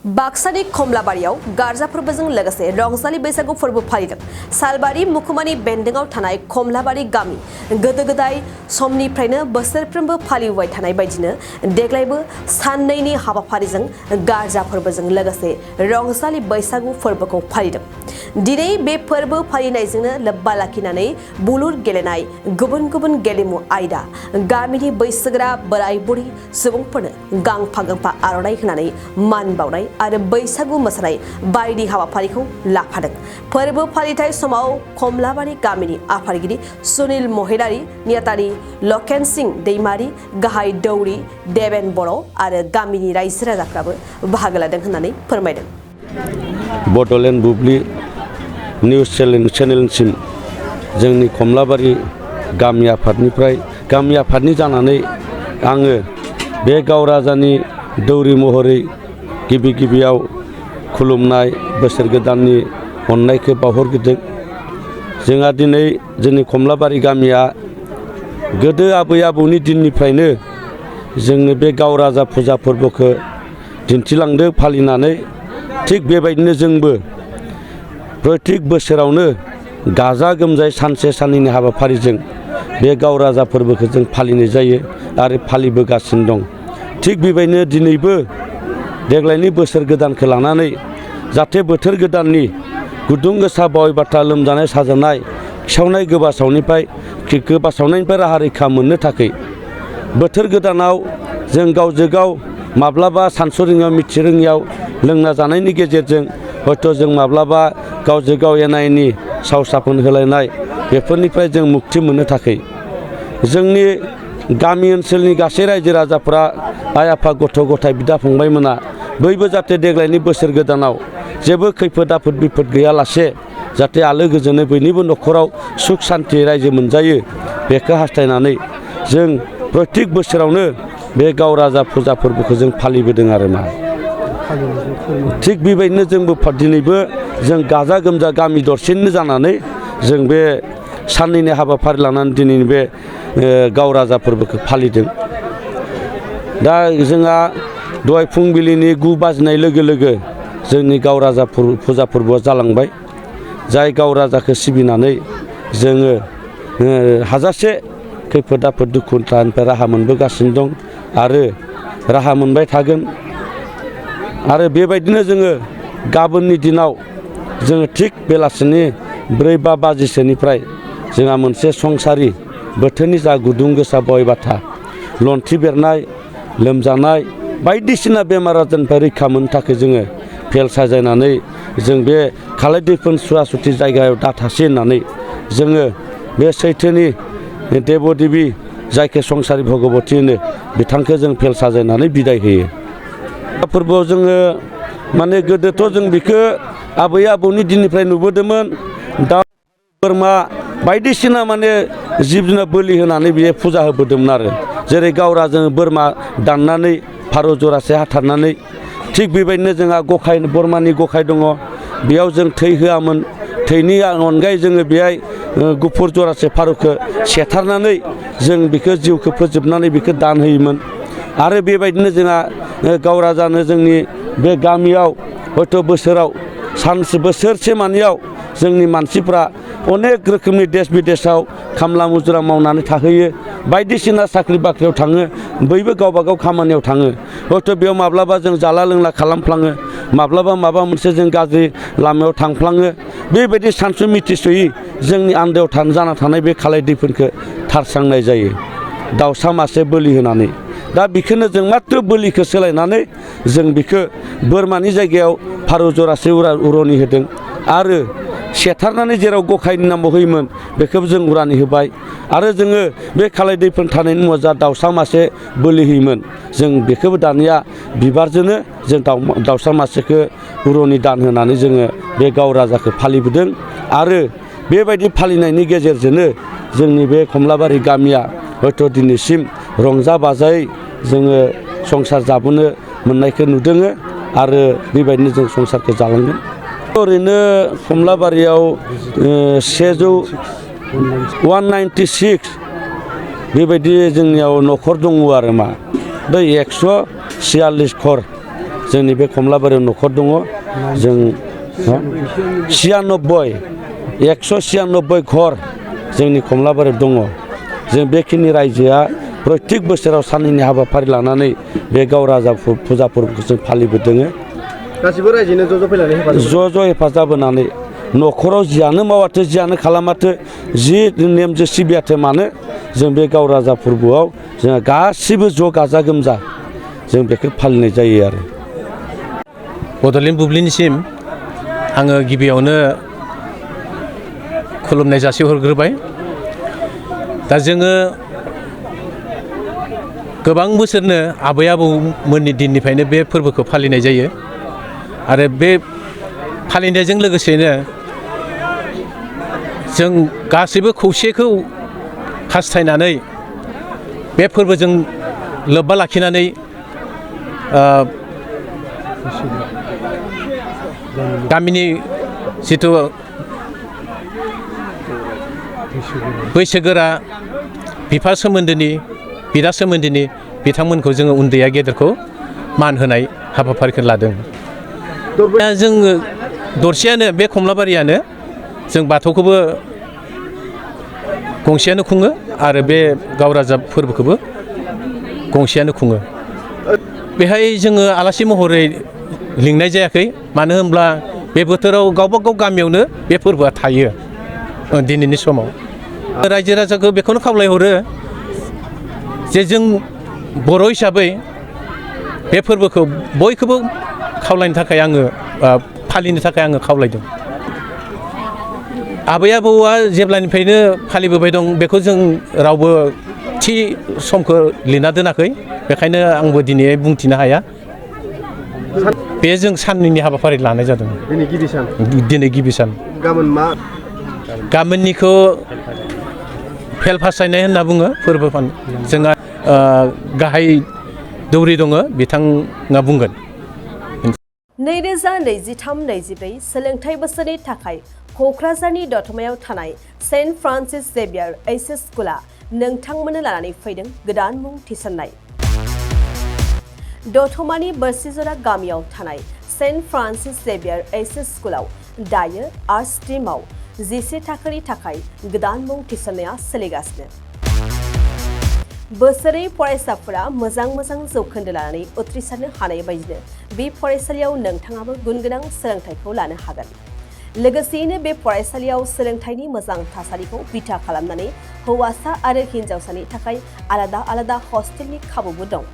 बाक्सानि खमलाबारियाव गार्जा फोरबोजों लोगोसे रंजालि बैसागु फोरबो फालिदों। सालबारि मुखुमानि बेन्दोंआव थानाय खमलाबारि गामि गोदो गोदाय समनिफ्रायनो बोसोरफ्रोमबो फालिबोबाय थानाय बायदिनो देग्लायबो साननैनि हाबाफारिजों गार्जा फोरबोजों लोगोसे रंजालि बैसागु फोरबोखौ फालिदों। दिनै बे फोरबो फालिनायजोंनो लोब्बा लाखिनानै बुलुर गेलेनाय गुबुन गुबुन गेलेमु आयदा गामिनि बैसोगोरा बोराय बुरै सुबुंफोरनो गांफा गांफा आर'नाइ होनानै मान बावनाय आरो बैसागु मोसानाय बायदि हाबाफारिखौ लाफादों। फोरबो फालिथाय समाव खमलाबारि गामिनि आफादगिरि सुनिल महिलारि, नेतारि लकेन सिंह दैमारि, गाहाय दौरि देबेन बर' आरो गामिनि रायजो राजाफ्राबो बाहागो लादों होननानै फोरमायदों। बड'लेण्ड बुब्लि निउज चेनेलसिम जोंनि खमलाबारि गामि आफादनि जानानै आङो बे गावराजानि दौरि महरै गिबि गिबियाव खुलुमनाय बोसोर गोदाननि अननायखौ बावहरग्रोदों। जोंहा दिनै जोंनि खमलाबारि गामिया गोदो आबै आबौनि दिननिफ्रायनो जोंनो बे गावराजा फुजा फोरबोखौ दिन्थिलांदों फालिनानै। थिग बेबायदिनो जोंबो प्रत्येक बोसोरावनो गाजा गोमजायै सानसे साननैनि हाबाफारिजों बे गावराजा फोरबोखौ जों फालिनाय जायो आरो फालिबोगासिनो दं। थिग बेबायदिनो दिनैबो देग्लायनि बोसोर गोदानखौ लानानै जाहाथे बोथोर गोदाननि गुदुं गोसा बावै बाथा लोमजानाय साजानाय खिसावनाय गोबासावनायनिफ्राय राहा रैखा मोननो थाखाय बोथोर गोदानाव जों गावजों गाव माब्लाबा सानस'रोङियाव मिथिरोङियाव लोंना जानायनि गेजेरजों हयथ' जों माब्लाबा गावजों गाव एना एनि साव साफोन होलायनाय बेफोरनिफ्राय जों मुक्ति मोननो थाखाय जोंनि गामि ओनसोलनि गासै रायजो राजाफ्रा आइ आफा गथ' गथाय बिदा फंबायमोना बयबो जाहाथे देग्लायनि बोसोर गोदानाव जेबो खैफोद आफोद बिफोद गैयालासे जाहाथे आलो गोजोनै बयनिबो न'खराव सुख सान्थि रायजो मोनजायो बेखौ हास्थायनानै जों प्रत्येक बोसोरावनो बे गावराजा फुजा फोरबोखौ जों फालिबोदों आरो मा। थिग बेबायदिनो जोंबो दिनैबो जों गाजा गोमजा गामि दरसेनो जानानै जों बे साननैनि हाबाफारि लानानै दिनैनि बे गावराजा फोरबोखौ फालिदों। दा जोंहा दहाय फुंबिलिनि 9 बाजिनाय लोगो लोगो जोंनि गावराजा फुजा फोरबोआ जालांबाय। जाय गावराजाखौ सिबिनानै जोङो हाजासे खैफोद आफोद दुखु दाहानिफ्राय राहा मोनबोगासिनो दं आरो राहा मोनबाय थागोन। आरो बेबायदिनो जोङो गाबोननि दिनाव जोङो थिग बेलासिनि 4-5 बाजिसोनिफ्राय जोंहा मोनसे संसारि बोथोरनि जा गुदुं गोसा बावै बाथा लन्थि बेरनाय लोमजानाय बायदिसिना बेमार आजारनिफ्राय रैखा मोननो थाखाय जोङो फेल साजायनानै जों बे खालाय दैफोन सुवा सुथि जायगायाव दाथासे होननानै जोङो बे सैथोनि देब देबि जायखौ संसारि भगबती होनो बिथांखौ जों फेल साजायनानै बिदाय होयो। फोरबोआव जोङो माने गोदोथ' जों बेखौ आबै आबौनि दिननिफ्राय नुबोदोंमोन। दाउ बोरमा बायदिसिना माने जिब जुनार बोलि होनानै बे फुजा होबोदोंमोन आरो जेरै गावराजों बोरमा दाननानै फारौ जरासे हाथारनानै थिग बेबायदिनो जोंहा बोरमानि गखाय दङ बेयाव जों थै होआमोन। थैनि अनगायै जोङो बेहाय गुफुर जरासे फारौखौ सेथारनानै जों बेखौ जिउखौ फोजोबनानै बेखौ दान होयोमोन। आरो बेबायदिनो जोंहा गावराजानो जोंनि बे गामियाव हयथ' बोसोराव बोसोरसे मानियाव जोंनि मानसिफ्रा अनेक रोखोमनि देश बिदेशाव खामला मुजुरा मावनानै थाहैयो बायदिसिना साख्रि बाख्रियाव थाङो बयबो गावबा गाव खामानियाव थाङो। हयथ' बेयाव माब्लाबा जों जाला लोंला खालामफ्लाङो माब्लाबा माबा मोनसे जों गाज्रि लामायाव थांफ्लाङो। बेबायदि सानसु मिथिस'यै जोंनि आन्दोआव जाना थानाय बे खालाय दैफोरखौ थारस्रांनाय जायो दाउसा मासे बोलि होनानै। दा बेखौनो जों माथ्र बोलिखौ सोलायनानै जों बेखौ बोरमानि जायगायाव फारौ जरासे उर'नि होदों आरो सेथारनानै जेराव गखायनि नामाव होयोमोन बेखौबो जों उरानि होबाय। आरो जोङो बे खालाय दैफोर थानायनि मुङाव जा दाउसा मासे बोलि होयोमोन जों बेखौबो दानिया बिबारजोंनो जों दाउसा मासेखौ उर'नि दान होनानै जोङो बे गावराजाखौ फालिबोदों। आरो बेबायदि फालिनायनि गेजेरजोंनो जोंनि बे खमलाबारि गामिया हयथ' दिनैसिम रंजा बाजायै जोङो संसार जाबोनो मोननायखौ नुदों आरो बेबायदिनो जों संसारखौ जालांगोन। ओरैनो खमलाबारियाव 196 बेबायदि जोंनियाव न'खर दङ आरो मा बै 146 घर जोंनि बे खमलाबारियाव न'खर दङ जों 196 घर जोंनि खमलाबारियाव दङ जों बेखिनि रायजोआ प्रत्येक बोसोराव साननैनि हाबाफारि लानानै बे गाव राजा फुजा फोरबोखौ जों फालिबोदों गासिबो रायजोनो ज' फैनानै हेफाजाब होनानै न'खराव जियानो मावाथो जियानो खालामाथो जि नेमजों सिबियाथो मानो जों बे गाव राजा फोरबोआव जोंहा गासिबो ज' गाजा गोमजा जों बेखौ फालिनाय जायो आरो बड'लेण्ड बुब्लिनिसिम आङो गिबियावनो खुलुमनाय जासिहरग्रोबाय दा जोङो गोबां बोसोरनो आबै आबौमोननि दिननिफ्रायनो बे फोरबोखौ फालिनाय जायो आरो बे फालिनायजों लोगोसेनो जों गासैबो खौसेखौ हास्थायनानै बे फोरबोजों लोब्बा लाखिनानै गामिनि जिथु बैसोगोरा बिफा सोमोन्दोनि बिदा सोमोन्दोनि बिथांमोनखौ जोङो उन्दैया गेदेरखौ मान होनाय हाबाफारिखौ लादों दा जोङो दरसेयानो बे खमलाबारियानो जों बाथौखौबो गंसेयानो खुङो आरो बे गाव राजा फोरबोखौबो गंसेयानो खुङो बेहाय जोङो आलासि महरै लिंनाय जायाखै मानो होनब्ला बे बोथोराव गावबा गाव गामियावनो बे फोरबोआ थायो दिनैनि समाव रायजो राजाखौ बेखौनो खावलायहरो जे जों बर' हिसाबै बे फोरबोखौ बयखौबो खावलायनो थाखाय आङो फालिनो थाखाय आङो खावलायदों आबै आबौआ जेब्लानिफ्रायनो फालिबोबाय दं बेखौ जों रावबो थि समखौ लिरना दोनाखै बेखायनो आंबो दिनै बुंथिनो हाया बे जों साननैनि हाबाफारि लानाय जादों दिनै गिबि सान गाबोननिखौ फेल फासायनाय होनना बुङो फोरबो जोंहा गाहाय दौरि दङ बिथाङा बुंगोन 2023-24 सोलोंथाइ बोसोरनि थाखाय क'क्राझारनि दतमायाव थानाय सेन्ट फ्रान्सिस जेभियार एइचएस स्कुला नोंथांमोननो लानानै फैदों गोदान मुं थिसननाय दतमानि बोरसिजरा गामियाव थानाय सेन्ट फ्रान्सिस जेभियार एइचएस स्कुलाव दायो आर्ट्स स्ट्रीमाव 11 थाखोनि थाखाय गोदान मुं थिसननाया सोलिगासिनो बोसोरै फरायसाफोरा मोजां जौखोन्दो लानानै उथ्रिसारनो हानाय बायदिनो बे फरायसालियाव नोंथाङाबो गुनगोनां सोलोंथाइखौ लानो हागोन लोगोसेयैनो बे फरायसालियाव सोलोंथाइनि मोजां थासारिखौ बिथा खालामनानै हौवासा आरो हिन्जावसानि थाखाय आलादा हस्टेलनि खाबुबो दं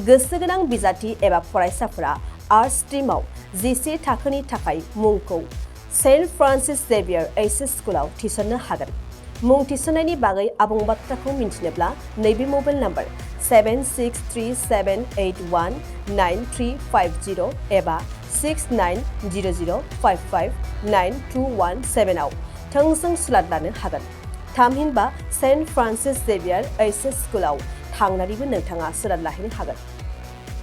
गोसो गोनां बिजाथि एबा फरायसाफोरा आर्ट्स स्ट्रीमाव 11 थाखोनि थाखाय मुंखौ सेन्ट फ्रान्सिस जेभियार एइचएस स्कुलाव थिसननो हागोन मुं थिसननायनि बागै आबुं बाथ्राखौ मिन्थिनोब्ला नैबे मबाइल नम्बर 7637819350 एबा 6900559217 आव थोंजों सुलाद लानो हागोन थामहिनबा सेन्ट फ्रान्सिस जेभियार एइचएस स्कुलाव थांनानैबो नोंथाङा सुलाद लाहैनो हागोन